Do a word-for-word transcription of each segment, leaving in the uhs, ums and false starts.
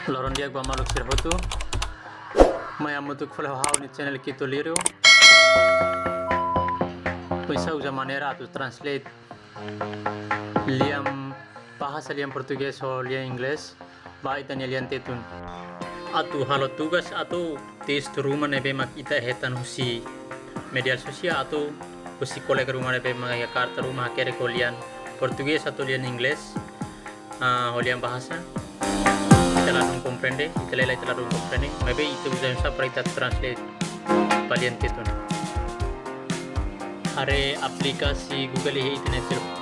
Loron di'ak ba maluk sira hotu. Mai hamutuk fali ho ha'u-nia channel Kitu Lirio. Oinsá uza maneira atu translate lian bahasa lian Portugés ho lian Inglés ba ita-nia lian Tetun. Atu halo tugas atu testu ruma ne'ebé mak ita hetan husi media sosiál atu husi kolega ruma ne'ebé mak iha karta ruma hakerek ho lian Portugés atu lian Inglés, ah, ho lian bahasa. Ita ladún komprende, ita lelai ita ladún komprende. Maibé ita uza oinsá para ita translate ba lian Tetun. Haree aplikasi Google iha ita-nia telefone.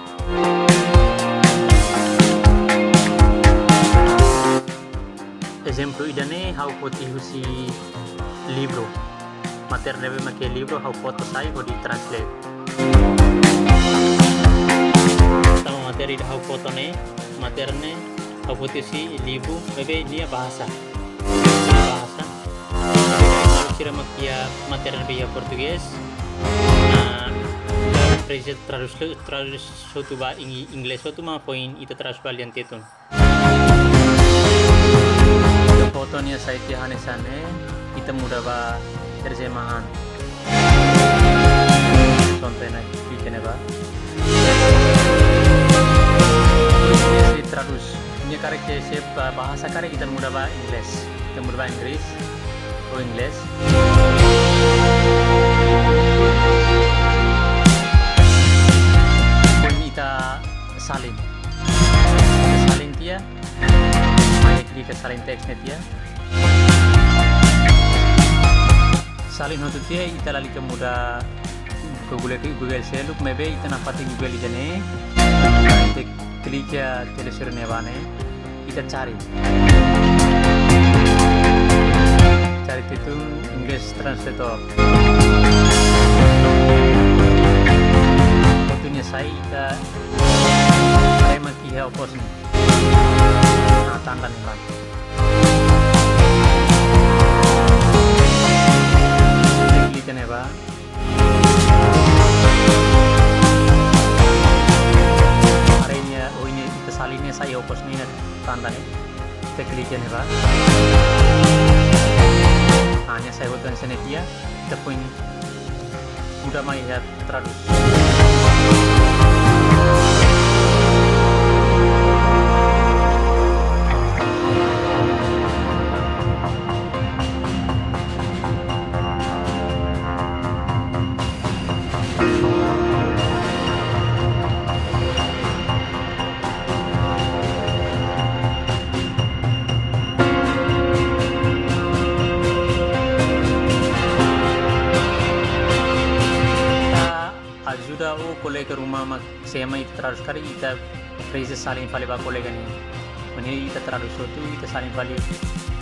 Ezemplu ida-ne'e ha'u foti husi livru. Matéria ne'ebé mak iha livru ha'u foto sai hodi translate. Tanba matéria ida ha'u foto ne'e, matéria ne'e ha'u foti husi livru, maibé nia bahasa. Bahasa. Sira mak iha matéria ne'ebé iha Portugés. Nah, presiza tradús, tradús hotu ba ing-, Inglés hotu mak foin ita tradús ba lian Tetun. Foto nia sai tiha hanesan ne'e, ita muda ba terjemahan. Contoh ne'e, klik ne'ebá. Ita tradús. Nia karik ke se ba-, bahasa karik ita muda ba Inglés. Ita muda ba Inggris. Ho Inglés. Foin ita salin. Salin tiha. Mai klik salin teks ne'e tiha. Salin hotu tiha, ita lalika muda Google, Google seluk, maibé ita nafatin Google ida-ne'e. Ita klik iha televizór ne'ebá ne'e. Ita cari. Cari Tetun English Translator. Foto nia sai, ita haree mak iha okos ne'e. Nah, tanda ne'e ba. Klik ne'ebá. Haree nia, oh, nia ita salin nia sai okos ne'e, tanda ne'e. Ita klik ne'ebá. Nah, nia sai hotu hanesan ne'e tiha. Ita foin muda mai iha tradús. Ita ajuda o kolega ruma mak se ema ita tradús karik, ita presiza salin fali ba kolega nian. Maibé ita tradús hotu, ita salin fali,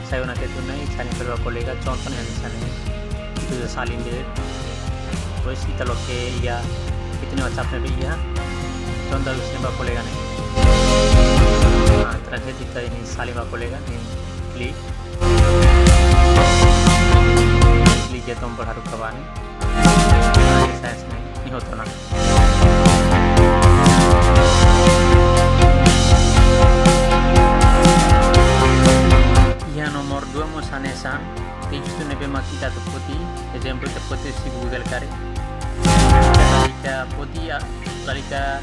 sai ona Tetun ne'e, salin fali ba kolega, contoh ne'e hanesan ne'e. Ita uza salin de'it, depois ita loke iha ita-nia WhatsApp ne'ebé iha, contoh uza ba kolega ne'e. Nah, translate ita nia salin ba kolega ne'e, klik. Klik iha tombol haruka ba ne'e. Nah, nia sai hanesan ne'e, nia hotu ona. Iha nomor dua mós hanesan, testu ne'ebé mak ita atu foti, ezemplu ita foti husi Google karik. Ita lalika foti, ah, lalika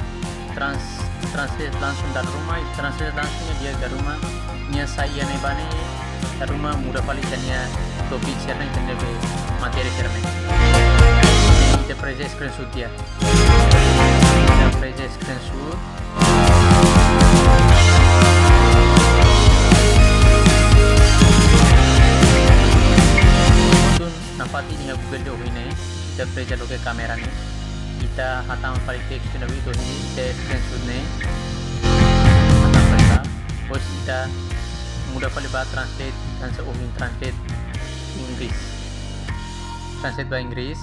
trans-, translate langsung dala ruma, translate langsung nia di'ak dala ruma, nia sai iha ne'ebá ne'e, dala ruma muda fali ita-nia topik sira-ne'e, ita-nia be matéria sira-ne'e. Ita presiza screenshot tiha. Ita presiza screenshot. Nafatin iha Google Doc ne'e, ita presiza loke kámera ne'e. Ita hatama fali teks ne'ebé ita ohin, ita screenshot ne'e. Hatama fali ba, depois ita muda fali ba translate, hanesan ohin translate Inggris. Translate ba Inggris.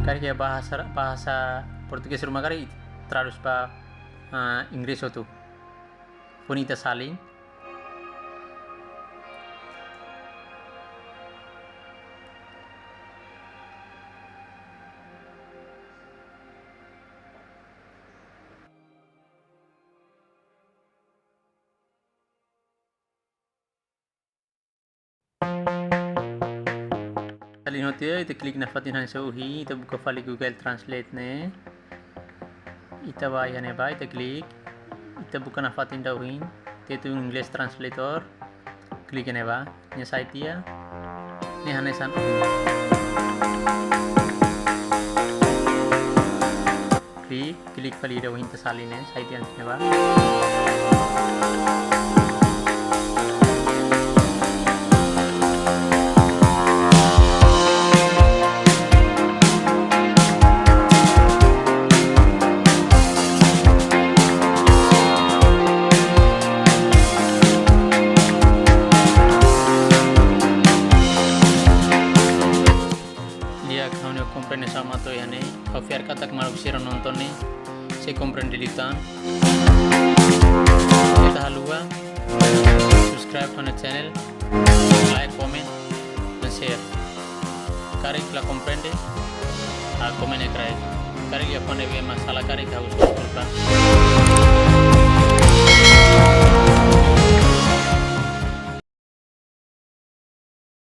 Karik iha bahasa, bahasa Portugés ruma karik tradús ba, ah, Inggris hotu. Foin ita salin. Salin hotu, ita klik nafatin hanesan ohin, ita buka fali Google Translate ne'e. Ita bá iha ne'ebá, ita klik. Ita buka nafatin ida ohin, ita tun English Translator. Klik iha ne'ebá, nia sai tiha. Ne'e hanesan ohin. Klik, klik fali ida ohin ita salin ne'e, sai tiha hanesan ne'ebá. Di'ak, ha'u-nia komprende sama to'o iha ne'e. Ha'u fiar katak maluk sira nonton ne'e sei komprende liután. Keta haluha subscribe ha'u-nia channel, like, comment, dan share. Karik la komprende, ah, komen iha kraik. Karik iha fó ne'ebé masalah karik ha'u sei deskulpa.